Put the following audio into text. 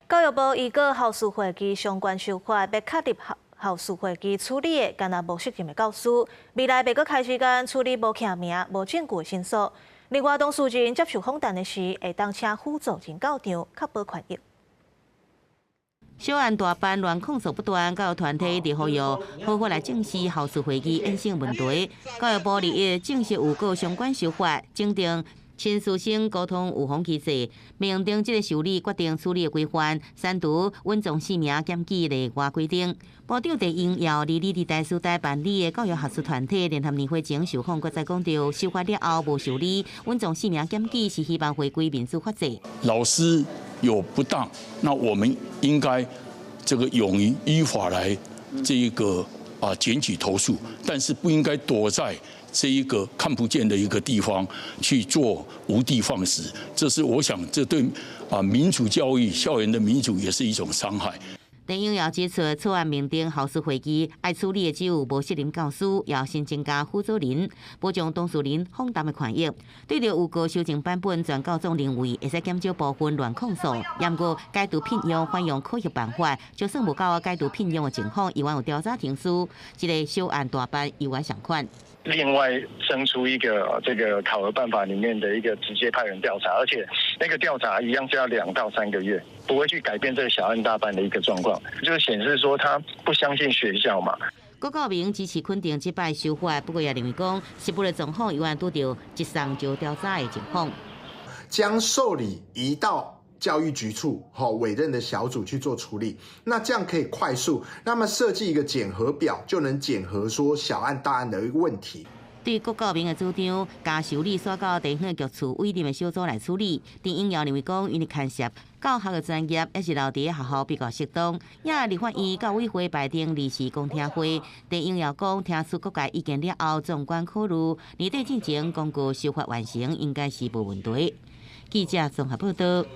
教育部預告校事會議相關修法，欲確立校事會議處理的干焦無適任的教師，未來袂閣開時間處理無記名、無證據的申訴。另外，當事人接受訪談的時，會當請輔助人到場，確保權益。小案大辦亂控訴不斷，教育團體佇呼籲好好來正視校事會議衍生問題。教育部日正式預告相關修法，增訂親師生溝通預防機制，明定這个受理決定處理的規範，刪除隱藏姓名檢舉例外規定。部長鄭英耀二二佇台師大辦理的教育學術團體聯合年會前受訪，閣再講著修法了後無受理隱藏姓名檢舉，是希望回歸民主法制。老師有不當，那我們應該這個勇於依法來這一個檢舉投訴，但是不應該躲在這一個看不見的一個地方去做無的放矢，這是我想這對民主教育、校園的民主也是一種傷害。鄭英耀指出，草案明定校事會議愛處理的只有無適任教師，也新增加輔助人，保障當事人訪談的權益。對著預告修正版本，全教總認為會使減少部分亂控訴，毋過解除聘用還用考核辦法，就算無到解除聘用的情況，猶原有調查程序，這个小案大辦猶原相款。另外生出一個這個考核辦法裡面的一個直接派員調查，而且那個調查一樣是要2到3個月，不會去改變這個小案大辦的一個狀況，就顯示說他不相信學校嘛。郭教明支持肯定這擺修法，不過也認為講，實務的狀況猶原拄著一送就調查的情況。將受理移到教育局處，好委任的小組去做處理，那這樣可以快速。那麼設計一個檢核表，就能檢核說小案大案的一個問題。對郭教明的主張，將受理徙到地方局處委任的小組來處理。鄭英耀認為講，因為牽涉教學的專業，抑是留佇學校比較適當。也立法院教委會排定臨時公聽會。鄭英耀講，聽取各界意見了後，綜觀考慮，年底進前公告修法完成，應該是無問題。記者綜合報道。